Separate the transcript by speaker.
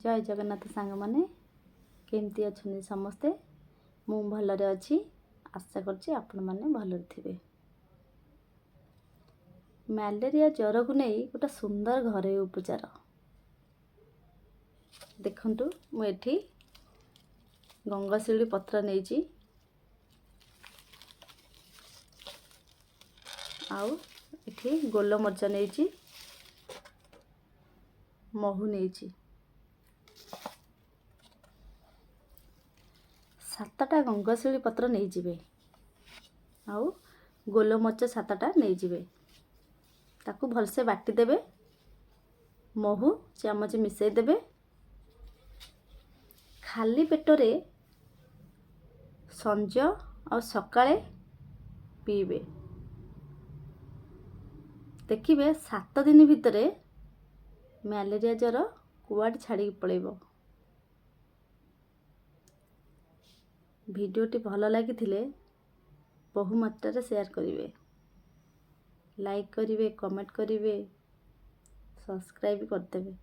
Speaker 1: ଜୟ ଜଗନ୍ନାଥ ସାଙ୍ଗମାନେ, କେମିତି ଅଛନ୍ତି ସମସ୍ତେ? ମୁଁ ଭଲରେ ଅଛି। ଆଶା କରୁଛି ଆପଣମାନେ ଭଲରେ ଥିବେ। ମ୍ୟାଲେରିଆ ଜ୍ୱରକୁ ନେଇ ଗୋଟେ ସୁନ୍ଦର ଘରୋଇ ଉପଚାର ଦେଖନ୍ତୁ। ମୁଁ ଏଠି ଗଙ୍ଗଶିଉଳି ପତ୍ର ନେଇଛି ଆଉ ଏଠି ଗୋଲମରିଚ ନେଇଛି, ମହୁ ନେଇଛି। 7ଟା ଗଙ୍ଗଶିଉଳି ପତ୍ର ନେଇଯିବେ ଆଉ ଗୋଲମରିଚ 7ଟା ନେଇଯିବେ। ତାକୁ ଭଲସେ ବାଟିଦେବେ, ମହୁ ଚାମଚ ମିଶାଇ ଦେବେ। ଖାଲି ପେଟରେ ସଞ୍ଜ ଆଉ ସକାଳେ ପିଇବେ। ଦେଖିବେ, 7 ଦିନ ଭିତରେ ମ୍ୟାଲେରିଆ ଜ୍ୱର କୁଆଡ଼େ ଛାଡ଼ିକି ପଳେଇବ। ଭିଡ଼ିଓଟି ଭଲ ଲାଗିଥିଲେ ବହୁ ମାତ୍ରାରେ ସେୟାର କରିବେ, ଲାଇକ୍ କରିବେ, କମେଣ୍ଟ କରିବେ, ସବସ୍କ୍ରାଇବ୍ କରିଦେବେ।